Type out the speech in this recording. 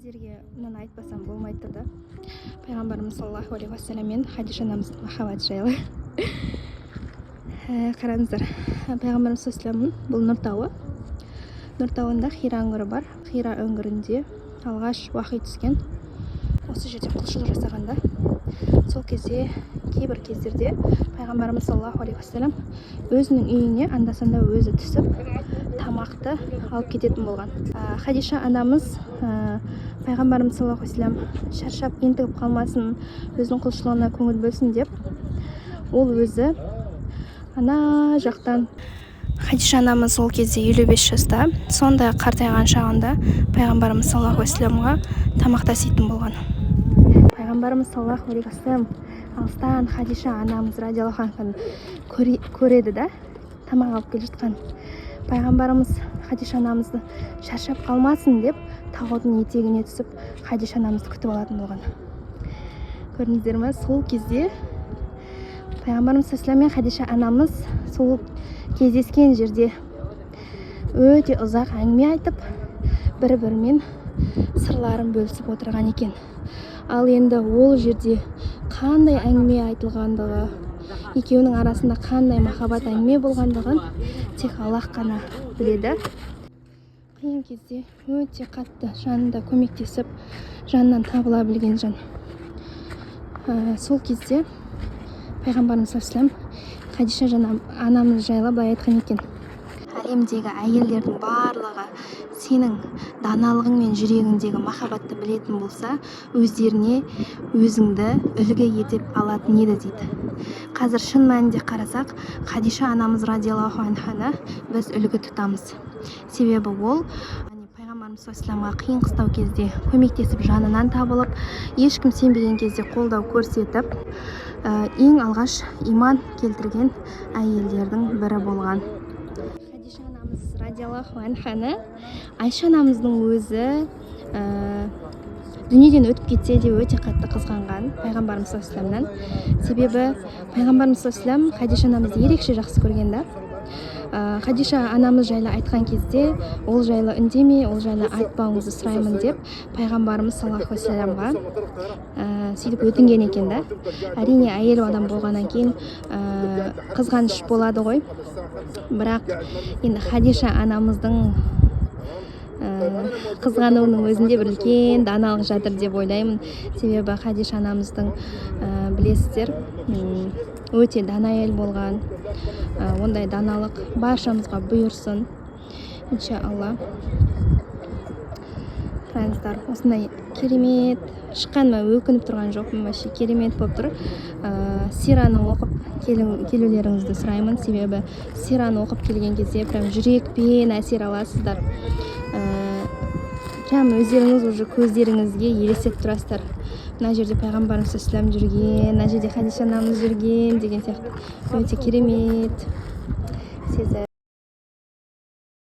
Сіздерге мынаны айтпасам болмай тұр да. Пайғамбарымыз саллаллаху алейхи уассалам мен Хадиша анамыздың махаббаты жайлы. Қараңыздар, пайғамбарымыз саллаллаху, бұл Нұр тауы. Нұр тауында Хира үңгірі бар. Хира үңгірінде алғаш уахи түскен. Осы жерде құлшылық жасағанда, сол кезде, кейбір кездерде пайғамбарымыз саллаллаху алейхи уассалам өзінің үйіне анда санда өзі түсіп, тамақты алып кететін болған. Хадиша анамыз пайғамбарымыз саллаллаху алейхи уассалам шаршап ентігіп қалмасын, өзінің құлшылығына көңіл бөлсін деп, ол өзі ана жақтан. Хадиша анамыз ол кезде 55 жаста. Сондай қартайған шағында пайғамбарымыз саллаллаху алейхи уассаламға тамақ таситын болған. Пайғамбарымыз саллаллаху алейхи уассалам алыстан Хадиша анамыз радиаллаху анханы көреді да, тамақ алып келе жатқан. Пайғамбарымыз Хадиша анамызды шаршап қалмасын деп, таудың етегіне түсіп, Хадиша анамызды күтіп алатын болған. Көрдіңіздер ме? Сол кезде пайғамбарымыз саллаллаху мен Хадиша анамыз сол кездескен жерде өте ұзақ әңгіме айтып, бір бірімен сырларын бөлісіп отырған екен. Ал енді ол жерде қандай әңгіме айтылғандығы, екеуінің арасында қандай махаббат әңгіме болғандығын тек Аллах қана біледі. Қиын кезде өте қатты жанында көмектесіп, жанынан табыла білген жан. Сол кезде пайғамбарымыз саллаллаху алейхи вассалам Хадиша анамыз жайлы былай айтқан екен: «Әлемдегі әйелдердің барлығы сенің даналығың мен жүрегіңдегі махаббатты білетін болса, өздеріне өзіңді үлгі етіп алатын еді», – дейді. Қазір шын мәнінде қарасақ, Хадиша анамыз радиаллаху анханы біз үлгі тұтамыз. Себебі ол, яғни, пайғамбарымыз саллаллаху қиын қыстау кезде көмектесіп, жанынан табылып, ешкім сенбеген кезде қолдау көрсетіп, ең алғаш иман келтірген әйелдердің бірі болған. Хадиша анамыз радиаллаху анханы Айша анамыздың өзі дүниеден өтіп кетсе де, өте қатты қызғанған пайғамбарымыз саллаллаху алейхи. Себебі пайғамбарымыз саллаллаху алейхи Хадиша анамызды ерекше жақсы көрген да. Хадиша анамыз жайлы айтқан кезде, «Ол жайлы үндеме, ол жайлы айтпауыңызды сұраймын», – деп пайғамбарымыз саллаллаху алейхи уассаламға сөйтіп өтінген екен да. Әрине, әйел адам болғаннан кейін қызғаныш болады ғой. Бірақ енді Хадиша анамыздың қызғануының өзінде бір үлкен даналық жатыр деп ойлаймын. Себебі Хадиша анамыздың, білесіздер, өте дана әйел болған. Ондай даналық баршамызға бұйырсын, иншалла. Қараңыздар, осындай керемет. Шыққаныма өкініп тұрған жоқпын, вообще керемет болып тұр. Сираны оқып келулеріңізді сұраймын. Себебі сираны оқып келген кезде прям жүрекпен әсер аласыздар. Прям өздеріңіз уже көздеріңізге елестетіп тұрасыздар: мына жерде пайғамбарымыз саллаллаху жүрген, мына жерде Хадиша анамыз жүрген деген сияқты. Өте керемет сезім.